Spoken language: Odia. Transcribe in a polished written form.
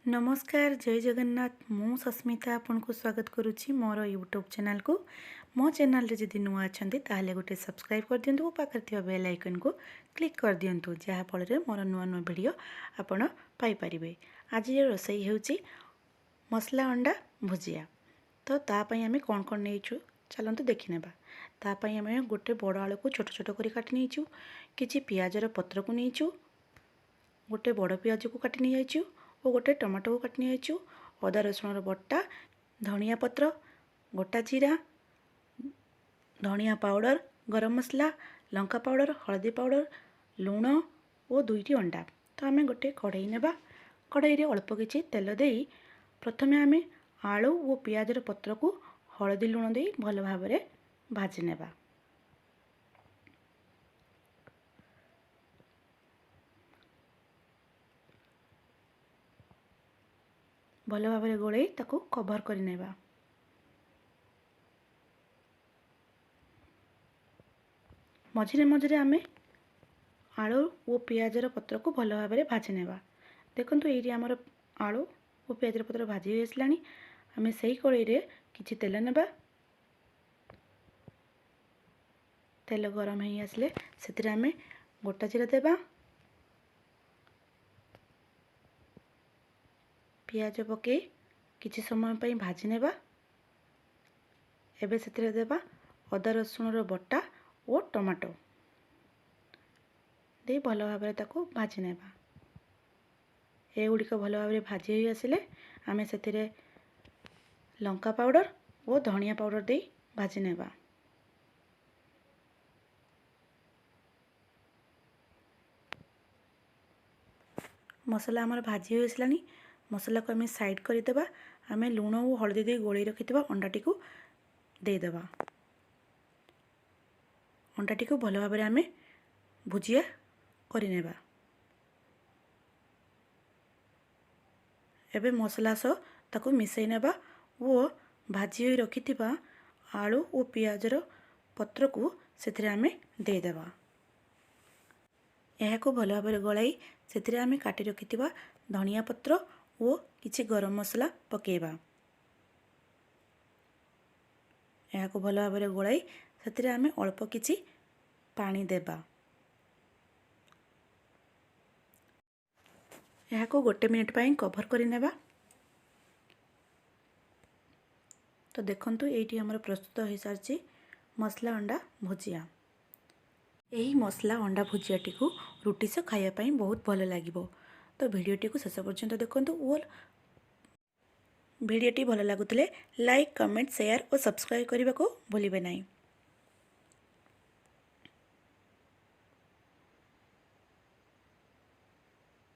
ନମସ୍କାର, ଜୟ ଜଗନ୍ନାଥ। ମୁଁ ସସ୍ମିତା ଆପଣଙ୍କୁ ସ୍ୱାଗତ କରୁଛି ମୋର ୟୁଟ୍ୟୁବ୍ ଚ୍ୟାନେଲକୁ। ମୋ ଚ୍ୟାନେଲରେ ଯଦି ନୂଆ ଅଛନ୍ତି, ତାହେଲେ ଗୋଟେ ସବସ୍କ୍ରାଇବ୍ କରିଦିଅନ୍ତୁ ଓ ପାଖରେ ଥିବା ବେଲ୍ ଆଇକନ୍କୁ କ୍ଲିକ୍ କରିଦିଅନ୍ତୁ, ଯାହାଫଳରେ ମୋର ନୂଆ ନୂଆ ଭିଡ଼ିଓ ଆପଣ ପାଇପାରିବେ। ଆଜିର ରୋଷେଇ ହେଉଛି ମସଲା ଅଣ୍ଡା ଭୁଜିଆ। ତ ତା ପାଇଁ ଆମେ କ'ଣ କ'ଣ ନେଇଛୁ, ଚାଲନ୍ତୁ ଦେଖିନେବା। ତା ପାଇଁ ଆମେ ଗୋଟେ ବଡ଼ ଆଳୁକୁ ଛୋଟ ଛୋଟ କରି କାଟି ନେଇଛୁ, କିଛି ପିଆଜର ପତ୍ରକୁ ନେଇଛୁ, ଗୋଟେ ବଡ଼ ପିଆଜକୁ କାଟି ନେଇଯାଇଛୁ ଓ ଗୋଟେ ଟମାଟୋକୁ କାଟି ନେଇଯାଇଛୁ, ଅଦା ରସୁଣର ବଟା, ଧନିଆ ପତ୍ର, ଗୋଟା ଜିରା, ଧନିଆ ପାଉଡ଼ର, ଗରମ ମସଲା, ଲଙ୍କା ପାଉଡ଼ର, ହଳଦୀ ପାଉଡ଼ର, ଲୁଣ ଓ 2ଟି ଅଣ୍ଡା। ତ ଆମେ ଗୋଟେ କଢ଼େଇ ନେବା। କଢ଼େଇରେ ଅଳ୍ପ କିଛି ତେଲ ଦେଇ ପ୍ରଥମେ ଆମେ ଆଳୁ ଓ ପିଆଜର ପତ୍ରକୁ ହଳଦୀ ଲୁଣ ଦେଇ ଭଲ ଭାବରେ ଭାଜି ନେବା। ଭଲ ଭାବରେ ଗୋଳେଇ ତାକୁ କଭର୍ କରିନେବା। ମଝିରେ ମଝିରେ ଆମେ ଆଳୁ ଓ ପିଆଜର ପତ୍ରକୁ ଭଲ ଭାବରେ ଭାଜି ନେବା। ଦେଖନ୍ତୁ, ଏଇଠି ଆମର ଆଳୁ ଓ ପିଆଜର ପତ୍ର ଭାଜି ହୋଇ ଆସିଲାଣି। ଆମେ ସେଇ କଡ଼େଇରେ କିଛି ତେଲ ନେବା। ତେଲ ଗରମ ହେଇ ଆସିଲେ ସେଥିରେ ଆମେ ଗୋଟା ଜିରା ଦେବା। ପିଆଜ ପକାଇ କିଛି ସମୟ ପାଇଁ ଭାଜି ନେବା। ଏବେ ସେଥିରେ ଦେବା ଅଦା ରସୁଣର ବଟା ଓ ଟମାଟୋ ଦେଇ ଭଲ ଭାବରେ ତାକୁ ଭାଜି ନେବା। ଏଗୁଡ଼ିକ ଭଲ ଭାବରେ ଭାଜି ହୋଇ ଆସିଲେ ଆମେ ସେଥିରେ ଲଙ୍କା ପାଉଡ଼ର ଓ ଧନିଆ ପାଉଡ଼ର ଦେଇ ଭାଜି ନେବା। ମସଲା ଆମର ଭାଜି ହୋଇ ଆସିଲାଣି। ମସଲାକୁ ଆମେ ସାଇଡ଼୍ କରିଦେବା। ଆମେ ଲୁଣ ଓ ହଳଦୀ ଦେଇ ଗୋଳେଇ ରଖିଥିବା ଅଣ୍ଡାଟିକୁ ଦେଇଦେବା। ଅଣ୍ଡାଟିକୁ ଭଲ ଭାବରେ ଆମେ ଭୁଜିଆ କରିନେବା। ଏବେ ମସଲା ସହ ତାକୁ ମିଶାଇ ନେବା ଓ ଭାଜି ହୋଇ ରଖିଥିବା ଆଳୁ ଓ ପିଆଜର ପତ୍ରକୁ ସେଥିରେ ଆମେ ଦେଇଦେବା। ଏହାକୁ ଭଲ ଭାବରେ ଗୋଳାଇ ସେଥିରେ ଆମେ କାଟି ରଖିଥିବା ଧନିଆ ପତ୍ର ଓ କିଛି ଗରମ ମସଲା ପକାଇବା। ଏହାକୁ ଭଲ ଭାବରେ ଗୋଳାଇ ସେଥିରେ ଆମେ ଅଳ୍ପ କିଛି ପାଣି ଦେବା। ଏହାକୁ ଗୋଟେ ମିନିଟ୍ ପାଇଁ କଭର୍ କରିନେବା। ତ ଦେଖନ୍ତୁ, ଏଇଠି ଆମର ପ୍ରସ୍ତୁତ ହୋଇସାରିଛି ମସଲା ଅଣ୍ଡା ଭୁଜିଆ। ଏହି ମସଲା ଅଣ୍ଡା ଭୁଜିଆଟିକୁ ରୁଟି ସହ ଖାଇବା ପାଇଁ ବହୁତ ଭଲ ଲାଗିବ। ତ ଭିଡ଼ିଓଟିକୁ ଶେଷ ପର୍ଯ୍ୟନ୍ତ ଦେଖନ୍ତୁ ଓ ଭିଡ଼ିଓଟି ଭଲ ଲାଗୁଥିଲେ ଲାଇକ୍, କମେଣ୍ଟ, ସେୟାର ଓ ସବସ୍କ୍ରାଇବ୍ କରିବାକୁ ଭୁଲିବେ ନାହିଁ।